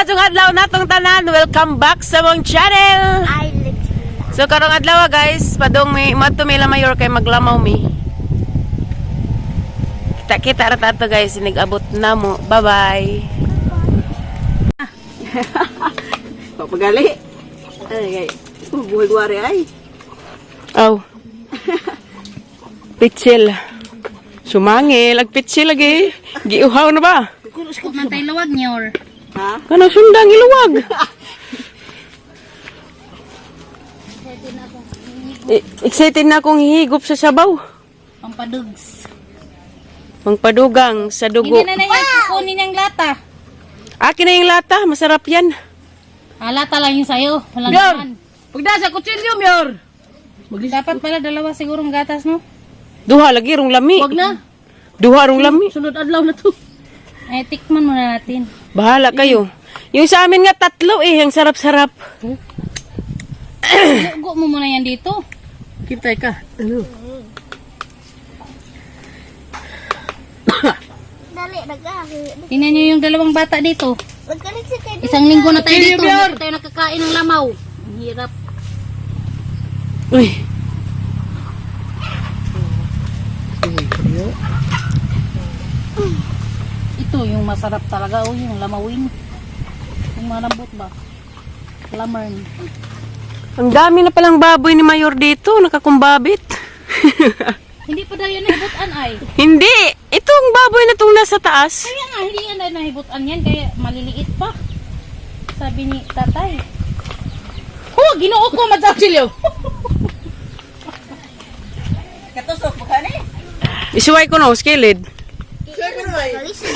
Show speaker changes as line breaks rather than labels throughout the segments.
Maayong adlaw natong tanan. Welcome back sa mong channel.
Ay, let's
So karong adlaw, guys, padong mi madto mi la mayor kay maglamaw mi. Kita-kita ra ta ato, guys, nag-abot na mo. Bye-bye.
Papagali. Ay, ay. Buhay guwari ay.
Aw. Pitsil. Sumangil, ag pitsil lagi. Giuhaw na ba?
Mantay luwag niyor.
Ha?
Kanang sundang iluwag. Excited na akong hihigop sa sabaw.
Pampadugs.
Mangpadugang sa dugo.
Hindi na na yan. Kukunin yung lata.
Akin na yung lata, masarap yan.
Ah, lata lang yung sayo. Walang
Mior!
laman.
Pagda sa kutsilyo, Mior!
Dapat pala dalawa sigurong gatas, no?
Duha lagi rong lami.
Wag na.
Duha rong lami.
Sunod adlaw na to.
Eh, tikman muna natin.
Bahala kayo. Yung sa amin nga tatlo eh, ang sarap-sarap.
Lugo mo muna yan dito.
Kintay ka. Ano?
Dali, nag-ahi.
Tingnan nyo yung dalawang bata dito.
Magkalit si kay
Isang linggo na tayo
Sige,
dito.
Mior!
Hindi pa tayo nakakain ng lamaw. Ang hirap.
Uy.
Ito yung masarap talaga. Oh, yung lamawin. Yung malambot ba? Lamern.
Ang dami na palang baboy ni Mayor dito, nakakumbabit.
Hindi pa daw yan nahibutan ay.
Hindi, itong baboy na itong nasa taas.
Kaya nga, hindi yan nahibutan yan. Kaya maliliit pa. Sabi ni tatay. Oh, ginoo ko, madam.
Kutsilyo! Katusok mo ka ni?
Isuway ko no, skilid.
Kalit si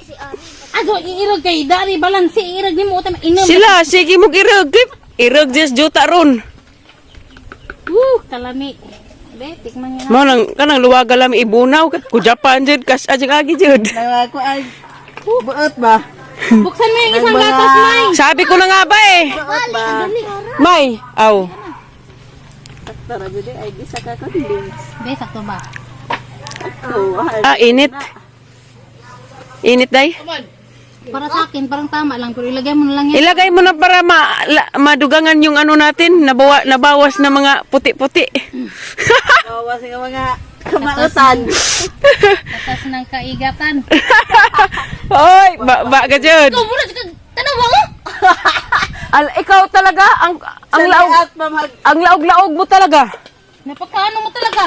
si Ari.
Ago, iirog kay dari balansi iirog nimo utam inom.
Sila, sige mo irog. Irog just juta ron.
Woo, kalami. Be, tikman niya na.
Mao nang kanang luwaga lang ibunaw ku Japan jud kas ajing agi jud.
Nang ako ay buot ba?
Buksan mo yung isang gatas, May.
Sabi ko na nga ba eh.
Buot ba?
May, aw.
Tara jud ay gisa ka kondings.
Be, sakto ba?
Ako, ay.
Ah, init. Init day.
Para sa akin, parang tama lang. Pero ilagay mo na lang yan.
Ilagay mo na para madugangan yung ano natin, nabawas na mga puti-puti.
Bawas nga mga kamautan.
Gatas ng kaigatan.
Oy, ba ka jud.
Ikaw muna, tanawa mo!
Al, ikaw talaga ang laog
Saliat pa mag
ang laog-laog mo talaga.
Napakaano mo talaga?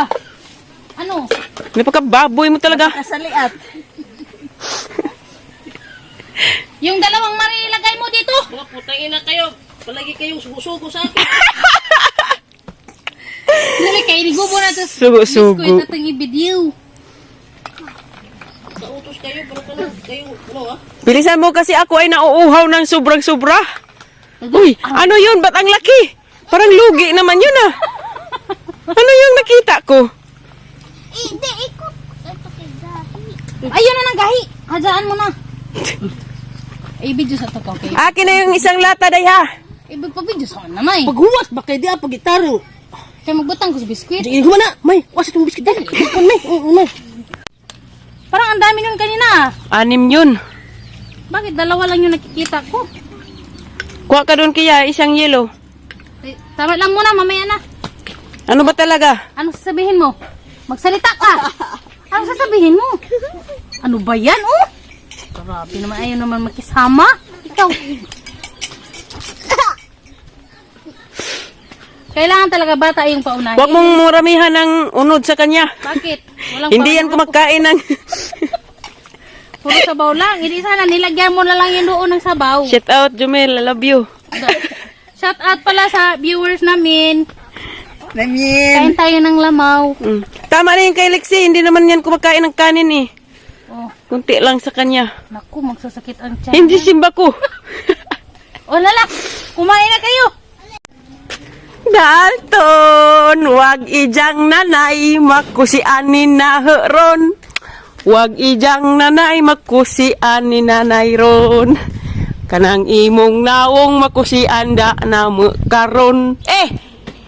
Ano?
Napaka-baboy mo talaga.
kasaliat.
Yung dalawang mari ilagay mo dito.
Mga putang ina kayo. Palagi kayong sumusugo sa akin.
Dali, kay inigubo na ito.
Sugo-sugo.
Biskuit atong ibidiw.
Nautos kayo, pero pala kayo, ano ah?
Bilisan mo kasi ako ay nauuhaw ng sobrang sobra. Uy, ano yun? Ba't ang laki? Parang lugi naman yun ah. Ano yung nakita ko?
Hindi, ikot. Ito kay Gahi.
Ayun na ng gahi. Hadaan mo na. Ibidyo sa to ko, okay?
Akin na yung isang lata day ha.
Ibig pa video sa na may.
Paghuwas ba kay di ah, pagitaro.
Kaya magbutang ko sa biskuit.
Sige, huwa na. May, kuwas itong biscuit dali. May, may, may.
Parang ang dami nun kanina ah.
Anim yun.
Bakit dalawa lang yung nakikita ko?
Kuha ka doon kaya isang yelo.
Eh, tama lang muna, mamaya na.
Ano ba talaga?
Ano sasabihin mo? Magsalita ka! Ano sasabihin mo? Ano ba yan, oh? Grabe naman, ayaw naman makisama. Ikaw. Kailangan talaga bata yung paunahin.
Huwag mong muramihan ng unod sa kanya.
Bakit? Walang
Hindi yan kumakain ng...
Puro sabaw lang. Hindi sana, nilagyan mo na lang yan doon ng sabaw.
Shout out, Jumel. I love you.
Shout out pala sa viewers namin.
Namin.
Kain tayo ng lamaw.
Tama na yung kay Lexi. Hindi naman yan kumakain ng kanin eh.
Oh,
Kunti lang sa kanya.
naku, magsasakit ang tiyan.
Hindi simba ko.
O lala, kumain na kayo.
Dalton, wag ijang nanay, makusian ni ron. Wag ijang nanay, makusian ni nanay ron. Kanang imong naong makusian da na mo karon. Eh!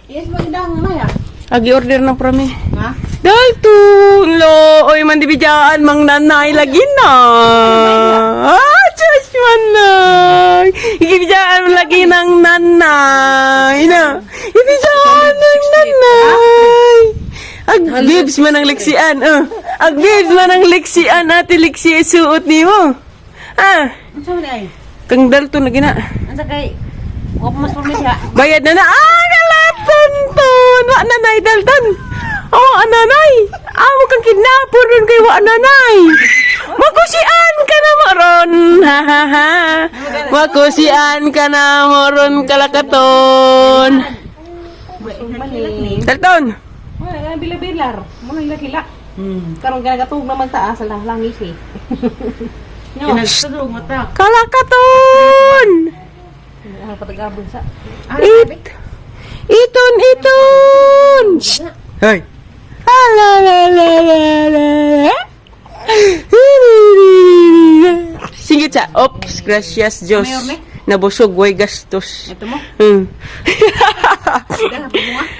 Yes, magandang na ya.
Agi order ng prami.
Ha?
Dalton, lo, oy mandibidyaan mang nanay lagi na. Ah, Yes, manang. Ibijaan mo lagi ng nanay. Na. Ibijaan ng nanay. Ag bibs man ang liksian. Oh. Ag bibs man ang liksian. Ate liksi suot nimo. Ah.
Unsa man ay?
Kang Dalton na gina.
Unsa kay wa pa mas permit ha.
Bayad na na. Ah, kalatan ton. Wa nanay Dalton. Oh, ananay. Amo kang kidnapon ron kay wa nanay. Makusian ka na mo ron. Ha ha ha. Makusian ka na mo ron kalakaton. Dalton.
Wala na bilabilar. Muna hilak-hilak. Karon ka nagatug naman ta sa langis eh. No.
Kinagtudog mata.
Kalakaton.
Ang patagabon sa.
It. Iton, iton. Shh. Hey. Ah, la, la, la, la, la. Sige sa. Ops, gracias Diyos. Nabusog, way gastos.
Ito mo.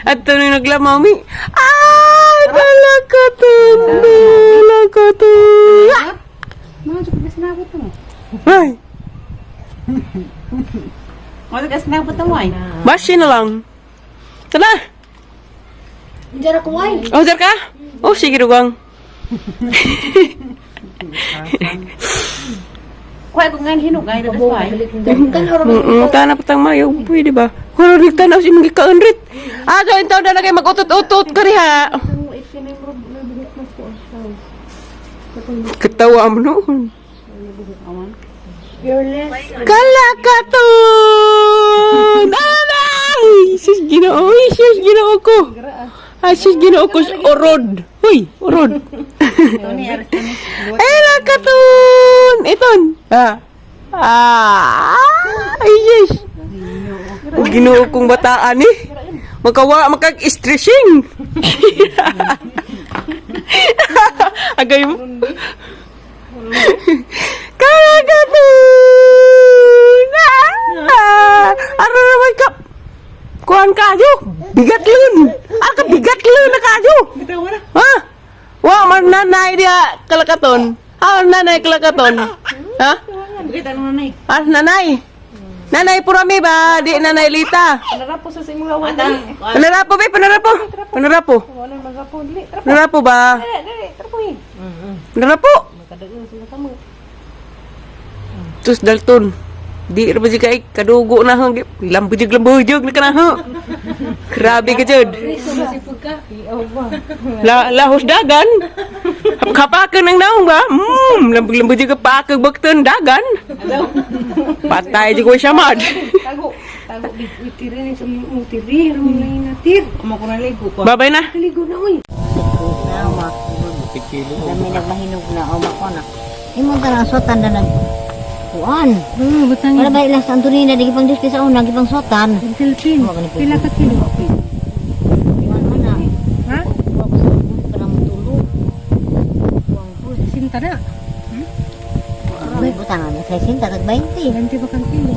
At ito nung naglamaw mi. Ah, kalakaton. Kalakaton. Ah!
Mga jud ka sinabot mo.
Ay,
Mo ka sinabot mo ay.
bashi na lang. Tara.
Diyan ako ay.
Oh, dar ka? Oh, sige, Rugang.
Kuha ko ngayon hinog ay dadas pa ay.
Tana patang mayo, pwede ba? Kung nagtanaw si mga kaunrit. Ah, so intaw na kayo mag-utot-utot ka riha. Katawa mo noon. Kalakaton! Anay! Sus Ginoo, uy, sus Ginoo ko. Ay, sus Ginoo ko, orod. Uy, orod. Ay, lakaton! Iton. Ah. Ah. Ay, yes. Ang Ginoo kong bataan eh. Makawa, makag-stressing. Agay mo. Kalagaton! Ah! Ano naman ka? Kuhan kayo? Bigat lun! Ah, ka bigat lun na kayo! Ha? Wa man nanay diha kalakaton. Ah, nanay kalakaton. Ha?
Bukit ano nanay.
Ah, nanay. Nanay purami ba? Di nanay Lita.
Panarapo sa imong lawan.
Atang
Panarapo ba? Panarapo. Panarapo.
Wala magapo dili. Trapo.
Panarapo ba?
Dili, trapo eh.
Panarapo.
Makadagan sila kamo.
Tus Dalton. Di ra ba jud kay kadugo na hang lambujog lambujog na ka na ha. Grabe ka jud. La lahos dagan. Kapakan ang naong ba? Lambog lambujog ka pakag bakton dagan. Patay jud ko siya mad.
Tago. Tago bitiri ni sa mutiri, ramon na natir.
Mo ko naligo ko.
Babay na.
Kaligo na oy.
Dami nagmahinog na o makona. Imo ka na suotan na nag kuan.
Butang
Wala ba ilang sa Antonina di gipang Diyos sa una gipang suotan.
Philippine. Pila ka kilo?
Kuan man na.
Ha?
Kuha ko sa parang tulo. Kuan po.
Sinta na.
Uy, buta na sa 60 tag 20.
20 ba kang kilo?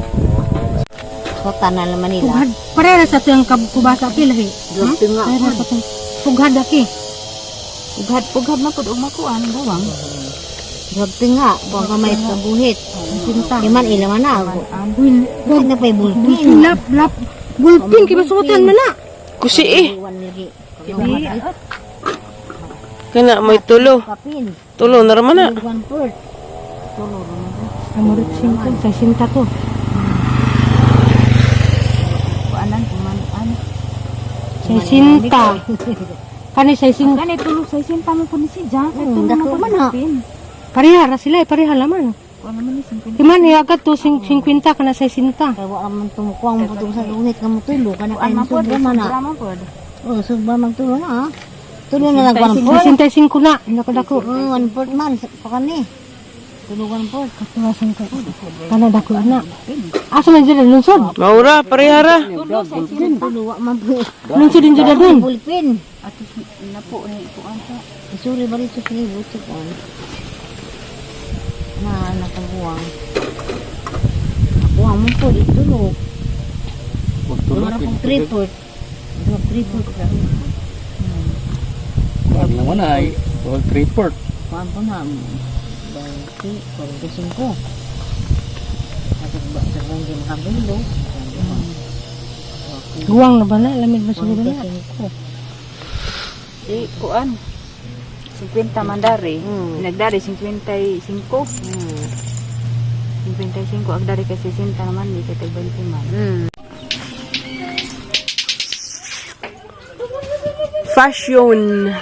Suotan na lang Manila.
Pughad. Pareha sa tuyang kubasa pila eh.
Grabe nga.
Pareha sa tuyang pughad aki.
Pughad pughad na pud og makuan bawang.
Grabe nga. Kuan ka may sa buhit.
Sinta.
Iman ila man na.
Uy,
Buhit na pa'y bulpin.
lap lap. Gulpin kay masuotan man na.
Kusi eh.
Iwan lagi.
Kana may tulo.
Kapin.
Tulo na raman na.
One fourth. Tulo raman.
Amurit singko, sa sinta to.
Kuanan kuman an.
Sa sinta. Kani sa sinta.
Kani tulo sa sinta mo pud ni si Jack. Kay tulo na
Dako
pud
man ha.
Pareha ra sila eh, pareha laman.
Kuan naman ni 50.
Di man agad to 50 kana sa sinta.
Kaya wa man tumukuang mo sa guhit ka mo tulo kana
Kuan
kay
man pud
sobra man na.
man pud.
Oh, sobra man tulo na ah. Tulo na lang one fourth.
65 na. Dako dako.
Oh, one fourth man pa kani. Tulo one fourth.
Katuwasan ko. Kana dako na. Asa man dyan lungsod?
Maura parehara.
Tulo wa man po.
Lungsod din dyan dun.
Pulpin.
Ato na po ni kuan sa.
Isuri ba rito sa libo sa kuan? Na nakabuang. Nakuha mo po dito tulo.
Magtulo.
Wala pong three fourth. Dua three fourth ra.
Ang naman ay, all 3/4.
Kuan po na. 20, 45. Ba sa hindi makabilo.
Guwang na ba na? Lamig ba siguro na?
Di, kuan. 50 man dari. Nagdari 55. 55 agdari kay 60 naman di kay tag 20 man.
Fashion.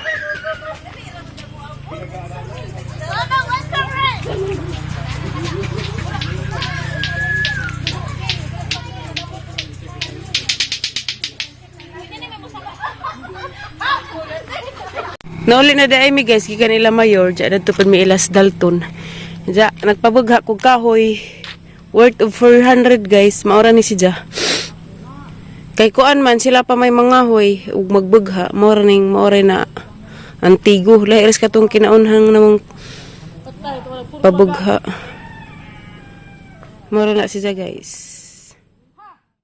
Nauli na dai mi guys, gikan ila mayor, diya na pud mi ilas Dalton. Diya, nagpabugha kog kahoy. Worth of 400 guys, maura ni si Ja. Kay kuan man sila pa may mga hoy ug magbugha, maura ning maura na antigo. Lahi res katong kinaunhang namong pabugha. Maura na si Ja guys.